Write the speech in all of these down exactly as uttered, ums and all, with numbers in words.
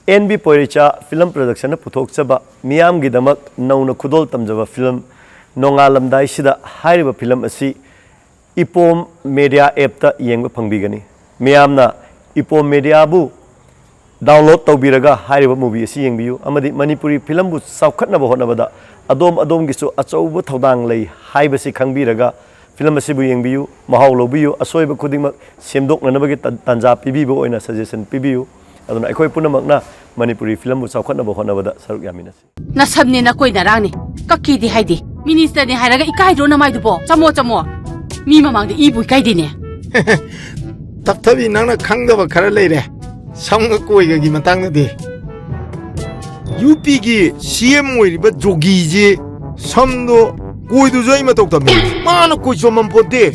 And B ꯄꯣꯏꯔꯩꯆꯥ film ꯄ꯭ꯔꯗꯛꯁꯟꯅ ꯄꯨꯊꯣꯛꯆꯕ ꯃꯤꯌꯥꯝꯒꯤꯗꯃꯛ ꯅꯧꯅ ꯈꯨꯗꯣꯜ ꯇꯝꯖꯕ film ꯅꯣꯡꯉꯥꯜꯂꯝꯗꯥꯏꯁꯤꯗ ꯍꯥꯏꯔꯤꯕ ꯐꯤꯂꯝ ꯑꯁꯤ ꯏꯄꯣꯝ ꯃꯦꯗꯤꯌꯥ ꯑꯦꯞꯇ ꯌꯦꯡꯕ ꯐꯪꯕꯤꯒꯅꯤ꯫ ꯃꯤꯌꯥꯝꯅ ꯏꯄꯣꯝ ꯃꯦꯗꯤꯌꯥꯕꯨ ꯗꯥꯎꯟꯂꯣꯗ ꯇꯧꯕꯤꯔꯒ ꯍꯥꯏꯔꯤꯕ ꯃꯨꯚꯤ ꯑꯁꯤ ꯌꯦꯡꯕꯤꯌꯨ ꯑꯃꯗꯤ ꯃꯅꯤꯄꯨꯔꯤ ꯐꯤꯂꯝꯕꯨ ꯆꯥꯎꯈꯠꯅꯕ ꯍꯣꯠꯅꯕꯗ ꯑꯗꯣꯝ ꯑꯗꯣꯝꯒꯤꯁꯨ ꯑꯆꯧꯕ ꯊꯧꯗꯥꯡ ꯂꯩ ꯍꯥꯏꯕꯁꯤ ꯈꯪꯕꯤꯔꯒ ꯐꯤꯂꯝ ꯑꯁꯤꯕꯨ ꯌꯦꯡꯕꯤꯌꯨ, ꯃꯍꯥꯎ ꯂꯧꯕꯤꯌꯨ, ꯑꯁꯣꯏꯕ ꯈꯨꯗꯤꯡꯃꯛ ꯁꯦꯝꯗꯣꯛꯅꯅꯕꯒꯤ ꯇꯟ-, ꯇꯥꯟꯖꯥ ꯄꯤꯕꯤꯕ ꯑꯣꯏꯅ ꯁꯖꯦꯁꯟ ꯄꯤꯕꯤꯌꯨ꯫ ꯑꯗꯨꯅ ꯑꯩꯈꯣꯏ ꯄꯨꯝꯅꯃꯛꯅ ꯃꯅꯤꯄꯨꯔꯤ ꯐꯤꯂꯝꯕꯨ ꯆꯥꯎꯈꯠꯅꯕ ꯍꯣꯠꯅꯕꯗ ꯁꯔꯨꯛ ꯌꯥꯃꯤꯟꯅꯁꯤ꯫ ꯅꯁꯝꯅꯦ ꯅꯀꯣꯏ ꯅꯔꯥꯡꯅꯦ꯫ ꯀꯛꯀꯦꯗꯤ ꯍꯥꯏꯗꯦ꯫ ꯃꯤꯅꯤꯁꯇꯔꯅꯦ ꯍꯥꯏꯔꯒ ꯏꯀꯥꯏꯗ꯭ꯔꯣ ꯅꯃꯥꯏꯗꯨꯕꯣ? ꯆꯃꯣ, ꯆꯃꯣ꯫ ꯃꯤ ꯃꯃꯥꯡꯗ ꯏꯕꯨ ꯏꯀꯥꯏꯗꯦꯅꯦ꯫ ꯇꯞꯊꯕꯤ, ꯅꯪꯅ ꯈꯪꯗꯕ ꯈꯔ ꯂꯩꯔꯦ꯫ ꯁꯝꯒ ꯀꯣꯏꯒꯒꯤ ꯃꯇꯥꯡꯗꯗꯤ꯫ ꯌꯨ ꯄꯤꯒꯤ ꯁꯤ ꯑꯦꯝ ꯑꯣꯏꯔꯤꯕ ꯖꯣꯒꯤꯁꯤ ꯁꯝꯗꯣ ꯀꯣꯏꯗꯨꯁꯨ ꯑꯩ ꯃꯇꯧ ꯇꯝꯃꯤ꯫ ꯃꯥꯅ ꯀꯣꯏ ꯆꯣꯝꯃꯝ ꯄꯣꯠꯇꯦ꯫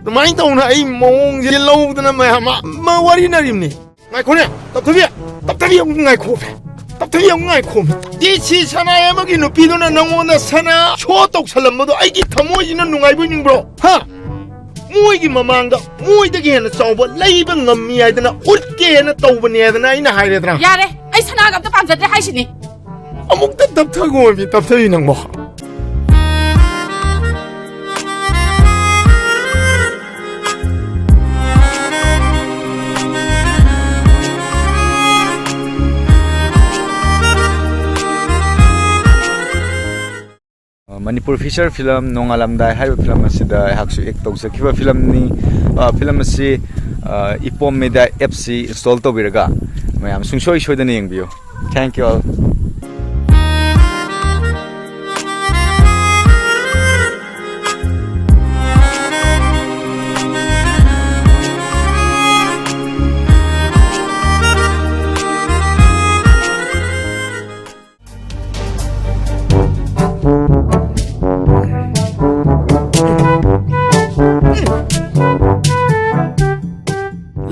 ꯑꯗꯨꯃꯥꯏꯅ ꯇꯧꯅ ꯑꯩ ꯃꯑꯣꯡꯁꯦ ꯂꯧꯗꯅ ꯃꯌꯥꯝ ꯑꯃ ꯋꯥꯔꯤꯅꯔꯤꯕꯅꯤ꯫ ꯉꯥꯏꯈꯣꯅꯦ, ꯇꯞꯊꯕꯤ! ꯇꯞꯊꯕꯤ, ꯑꯃꯨꯛ ꯉꯥꯏꯈꯣꯃꯦ꯫ ꯇꯞꯊꯕꯤ, ꯑꯃꯨꯛ ꯉꯥꯏꯈꯣꯃꯦ꯫ ꯗꯤ ꯁꯤ ꯁꯅꯥ ꯑꯃꯒꯤ ꯅꯨꯄꯤꯗꯨꯅ ꯅꯪꯉꯣꯟꯗ ꯁꯅꯥ ꯁꯣ ꯇꯧꯁꯜꯂꯝꯕꯗꯣ ꯑꯩꯒꯤ ꯊꯃꯣꯏꯁꯤꯅ ꯅꯨꯡꯉꯥꯏꯕꯣꯏ ꯅꯤꯡꯕ꯭ꯔꯣ? ꯍꯥ? ꯃꯣꯏꯒꯤ ꯃꯃꯥꯡꯗ ꯃꯣꯏꯗꯒꯤ ꯍꯦꯟꯅ ꯆꯥꯎꯕ ꯂꯩꯕ ꯉꯝꯃꯤ ꯍꯥꯏꯗꯅ ꯎꯠꯀꯦꯅ ꯇꯧꯕꯅꯦ ꯍꯥꯏꯗꯅ ꯑꯩꯅ ꯍꯥꯏꯔꯦꯗꯅ꯫ ꯌꯥꯔꯦ, ꯑꯩ ꯁꯅꯥꯒ ꯑꯝꯇ ꯄꯥꯝꯖꯗ꯭ꯔꯦ ꯍꯥꯏꯁꯤꯅꯤ꯫ ꯑꯃꯨꯛꯇ ꯇꯞꯊꯒꯣꯃꯤ, ꯇꯞꯊꯕꯤ ꯅꯪꯕꯣ꯫ ꯃꯅꯤꯄꯨꯔ ꯐꯤꯆꯔ ꯐꯤꯂꯝ ꯅꯣꯡꯉꯥꯜꯂꯝꯗꯥꯏ ꯍꯥꯏꯔꯤꯕ ꯐꯤꯂꯝ ꯑꯁꯤꯗ ꯑꯩꯍꯥꯛꯁꯨ ꯑꯦꯛ ꯇꯧꯖꯈꯤꯕ ꯐꯤꯂꯝꯅꯤ꯫ ꯑ, ꯐꯤꯂꯝ ꯑꯁꯤ, ꯑ, ꯏꯄꯣꯝ ꯃꯦꯗꯤꯌꯥ ꯑꯦꯞꯁꯤ ꯏꯟꯁꯇꯣꯜ ꯇꯧꯕꯤꯔꯒ ꯃꯌꯥꯝ ꯁꯨꯡꯁꯣꯏ ꯁꯣꯏꯗꯅ ꯌꯦꯡꯕꯤꯌꯨ꯫ Thank you all.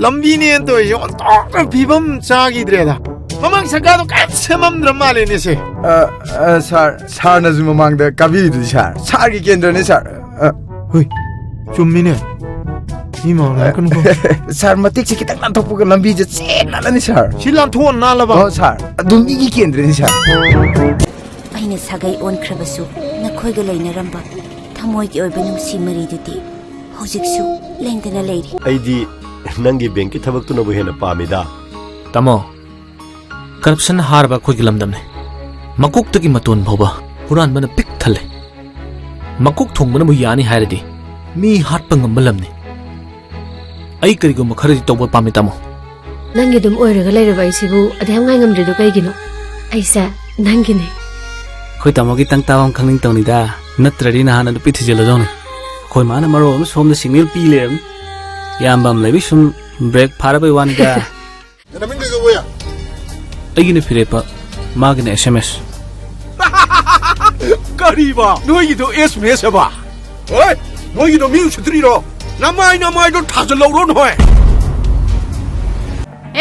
ꯂꯝꯕꯤꯅꯦꯅ ꯇꯧꯔꯤꯁꯦ ꯑꯣꯟꯊꯣꯛꯅ ꯐꯤꯕꯝ ꯆꯥꯈꯤꯗ꯭ꯔꯦꯗ꯫ ꯃꯃꯥꯡ ꯁꯔꯀꯥꯔꯗꯣ ꯀꯔꯤꯝ ꯁꯦꯝꯃꯝꯗ꯭ꯔ ꯃꯥꯜꯂꯦꯅꯦ ꯁꯦ꯫ ꯑ, ꯑ, ꯁꯥꯔ, ꯁꯥꯔꯅꯁꯨ ꯃꯃꯥꯡꯗ ꯀꯥꯕꯤꯔꯤꯗꯨꯗꯤ ꯁꯥꯔ꯫ ꯁꯥꯔꯒꯤ ꯀꯦꯟꯗ꯭ꯔꯅꯦ ꯁꯥꯔ꯫ ꯑ, ꯍꯨꯏ, ꯆꯨꯝꯃꯤꯅꯦ꯫ ꯃꯤ ꯃꯥꯡꯅ ꯍꯥꯏꯔꯛꯀꯅꯨꯀꯣ꯫ ꯁꯥꯔ, ꯃꯇꯦꯛꯁꯦ ꯈꯤꯇꯪ ꯂꯥꯟꯊꯣꯛꯄꯒ ꯂꯝꯕꯤꯁꯦ ꯆꯦꯠ ꯅꯥꯜꯂꯅꯤ, ꯁꯥꯔ꯫ ꯁꯤ ꯂꯥꯟꯊꯣꯛꯑ ꯅꯥꯜꯂꯕ? ꯑꯣ, ꯁꯥꯔ꯫ ꯑꯗꯨꯝ ꯃꯤꯒꯤ ꯀꯦꯟꯗ꯭ꯔꯅꯤ, ꯁꯥꯔ꯫ ꯑꯩꯅ ꯁꯥꯒꯩ ꯑꯣꯟꯈ꯭ꯔꯕꯁꯨ, ꯅꯈꯣꯏꯒ ꯂꯩꯅꯔꯝꯕ ꯊꯃꯣꯏꯒꯤ ꯑꯣꯏꯕ ꯅꯨꯡꯁꯤ ꯃꯔꯤꯗꯨꯗꯤ ꯍꯧꯖꯤꯛꯁꯨ ꯂꯦꯡꯗꯅ ꯂꯩꯔꯤ꯫ ꯑꯩꯗꯤ ꯅꯪꯒꯤ ꯕꯦꯡꯛꯀꯤ ꯊꯕꯛꯇꯨꯅꯕꯨ ꯍꯦꯟꯅ ꯄꯥꯝꯃꯤꯗ꯫ ꯇꯥꯃꯣ, ꯀꯔꯞꯁꯟꯅ ꯍꯥꯔꯕ ꯑꯩꯈꯣꯏꯒꯤ ꯂꯝꯗꯝꯅꯤ꯫ ꯃꯀꯣꯛꯇꯒꯤ ꯃꯇꯣꯟ ꯐꯥꯎꯕ ꯍꯨꯔꯥꯟꯕꯅ ꯄꯤꯛ ꯊꯜꯂꯦ꯫ ꯃꯀꯣꯛ ꯊꯣꯡꯕꯅꯕꯨ ꯌꯥꯅꯤ ꯍꯥꯏꯔꯗꯤ ꯃꯤ ꯍꯥꯠꯄ ꯉꯝꯕ ꯂꯝꯅꯤ꯫ ꯑꯩ ꯀꯔꯤꯒꯨꯝꯕ ꯈꯔꯗꯤ ꯇꯧꯕ ꯄꯥꯝꯃꯤ, ꯇꯥꯃꯣ꯫ ꯅꯪꯒꯤ ꯑꯗꯨꯝ ꯑꯣꯏꯔꯒ ꯂꯩꯔꯕ ꯑꯩꯁꯤꯕꯨ ꯑꯗꯨꯛ ꯌꯥꯝ ꯉꯥꯏꯉꯝꯗ꯭ꯔꯤꯗꯣ ꯀꯩꯒꯤꯅꯣ? ꯑꯩꯁꯦ ꯅꯪꯒꯤꯅꯤ꯫ ꯑꯩꯈꯣꯏ ꯇꯥꯃꯣꯒꯤ ꯇꯪ ꯇꯥꯕ ꯑꯃ ꯈꯪꯅꯤꯡ ꯇꯧꯅꯤꯗ, ꯅꯠꯇ꯭ꯔꯗꯤ ꯅꯍꯥꯟꯅ ꯅꯨꯄꯤ ꯊꯤꯖꯤꯜꯂꯗꯧꯅꯤ꯫ ꯑꯩꯈꯣꯏ ꯃꯥꯅ ꯃꯔꯣꯜ ꯑꯃ ꯁꯣꯝꯗ ꯁꯤꯒꯅꯦꯜ ꯄꯤ ꯂꯩꯔꯝꯅꯤ꯫ ꯏꯌꯥꯝꯕ ꯑꯃ ꯂꯩꯕꯩ ꯁꯨꯝ ꯕ꯭ꯔꯦꯛ ꯐꯥꯔꯕꯩ ꯋꯥꯅꯤꯗ꯫ ꯅꯃꯤꯡ ꯀꯩ ꯀꯧꯋꯦ? ꯑꯩꯒꯤꯅ ꯐꯤꯔꯦꯞꯄ, ꯃꯥꯒꯤꯅ ꯑꯦꯁ ꯑꯦꯝ ꯑꯦꯁ꯫ ꯀꯔꯤꯕ? ꯅꯣꯏꯒꯤꯗꯣ ꯑꯦꯁ ꯑꯦꯝ ꯑꯦꯁ ꯍꯥꯏꯕ? ꯍꯣꯏ, ꯅꯣꯏꯒꯤꯗꯣ ꯃꯤ ꯎꯁꯤꯠꯇ꯭ꯔꯤꯔꯣ? ꯅꯃꯥꯏ ꯅꯃꯥꯏꯗꯣ ꯊꯥꯖꯤꯜꯍꯧꯔꯣ ꯅꯣꯏ꯫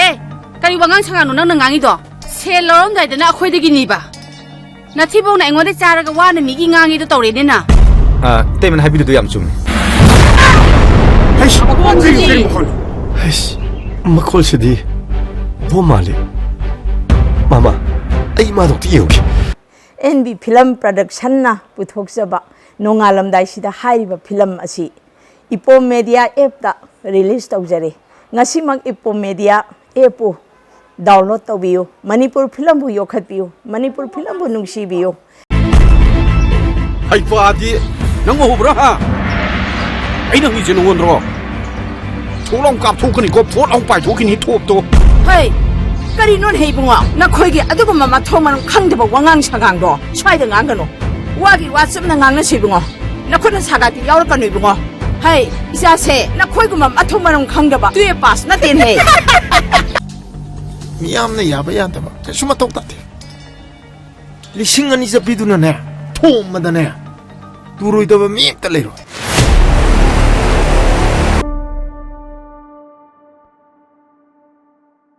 ꯑꯦ, ꯀꯔꯤ ꯋꯥꯉꯥꯡ ꯁꯉꯥꯡꯅꯣ ꯅꯪꯅ ꯉꯥꯡꯉꯤꯗꯣ? ꯁꯦꯜ ꯂꯧꯔꯝꯗꯥꯏꯗꯅ ꯑꯩꯈꯣꯏꯗꯒꯤ ꯅꯤꯕ꯫ ꯅꯊꯤꯕꯣꯡꯅ ꯑꯩꯉꯣꯟꯗ ꯆꯥꯔꯒ ꯋꯥꯅ ꯃꯤꯒꯤ ꯉꯥꯡꯉꯤꯗꯣ ꯇꯧꯔꯦꯅꯦ ꯅꯪ꯫ ꯑ, ꯏꯇꯩꯃꯅ ꯍꯥꯏꯕꯤꯔꯤꯗꯣ ꯌꯥꯝ ꯆꯨꯝꯃꯤ꯫ ꯍꯩꯁ, ꯀꯔꯤ, ꯀꯔꯤ ꯃꯈꯣꯜꯅꯣ? ꯍꯩꯁ, ꯃꯈꯣꯜꯁꯤꯗꯤ ꯕꯣꯝ ꯃꯥꯜꯂꯤ꯫ ꯃꯥꯃ, ꯑꯩ ꯃꯥꯗꯣ ꯑꯝꯇ ꯌꯦꯡꯉꯨꯒꯦ꯫ ꯑꯦꯟ ꯕꯤ ꯐꯤꯂꯝ ꯄ꯭ꯔꯗꯛꯁꯟꯅ ꯄꯨꯊꯣꯛꯆꯕ ꯅꯣꯡꯉꯥꯜꯂꯝꯗꯥꯏꯁꯤꯗ ꯍꯥꯏꯔꯤꯕ ꯐꯤꯂꯝ ꯑꯁꯤ ꯏꯄꯣꯝ ꯃꯦꯗꯤꯌꯥ ꯑꯦꯞꯇ ꯔꯤꯂꯤꯁ ꯇꯧꯖꯔꯦ꯫ ꯉꯁꯤꯃꯛ ꯏꯄꯣꯝ ꯃꯦꯗꯤꯌꯥ ꯑꯦꯞꯄꯨ ꯗꯥꯎꯟꯂꯣꯗ ꯇꯧꯕꯤꯌꯨ꯫ ꯃꯅꯤꯄꯨꯔ ꯐꯤꯂꯝꯕꯨ ꯌꯣꯛꯈꯠꯄꯤꯌꯨ꯫ ꯃꯅꯤꯄꯨꯔ ꯐꯤꯂꯝꯕꯨ ꯅꯨꯡꯁꯤꯕꯤꯌꯨ꯫ ꯍꯩꯄꯥꯗꯤ! ꯅꯪ ꯎꯍꯧꯕ꯭ꯔꯥ, ꯍꯥ? ꯑꯩꯅ ꯍꯪꯉꯤꯁꯦ ꯅꯉꯣꯟꯗ꯭ꯔꯣ? ꯊꯣꯛ ꯂꯥꯎ ꯀꯥꯞꯊꯣꯛꯀꯅꯤꯀꯣ, ꯐꯣꯠ ꯂꯥꯎ ꯄꯥꯏꯊꯣꯛꯈꯤꯅꯤ ꯊꯣꯞꯇꯣ꯫ ꯍꯩ! ꯀꯔꯤꯅꯣꯅꯦ ꯏꯕꯨꯡꯉꯣ? ꯅꯈꯣꯏꯒꯤ ꯑꯗꯨꯒꯨꯝꯕ ꯃꯊꯣꯡ ꯃꯔꯝ ꯈꯪꯗꯕ ꯋꯥꯉꯥꯡ ꯁꯉꯥꯡꯗꯣ ꯁ꯭ꯋꯥꯏꯗ ꯉꯥꯡꯒꯅꯨ꯫ ꯋꯥꯒꯤ ꯋꯥ ꯆꯨꯝꯅ ꯉꯥꯡꯅꯁꯤ ꯏꯕꯨꯡꯉꯣ꯫ ꯅꯈꯨꯠꯅ ꯁꯥꯒꯥꯇꯤ ꯌꯥꯎꯔꯛꯀꯅꯨ ꯏꯕꯨꯡꯉꯣ꯫ ꯍꯩ! ꯏꯆꯥꯁꯦ ꯅꯈꯣꯏꯒꯨꯝꯕ ꯃꯊꯣꯡ ꯃꯔꯝ ꯈꯪꯗꯕ ꯇꯨꯌꯦꯜꯐ ꯄꯥꯁ ꯅꯠꯇꯦꯅꯦ꯫ ꯃꯤꯌꯥꯝꯅ ꯌꯥꯕ ꯌꯥꯗꯕ ꯀꯩꯁꯨ ꯃꯊꯧ ꯇꯥꯗꯦ꯫ ꯂꯤꯁꯤꯡ ꯑꯅꯤ ꯆꯠꯄꯤꯗꯨꯅꯅꯦ, ꯊꯣꯝꯕꯗꯅꯦ, ꯇꯨꯔꯣꯏꯗꯕ ꯃꯤ ꯑꯝꯇ ꯂꯩꯔꯣꯏ꯫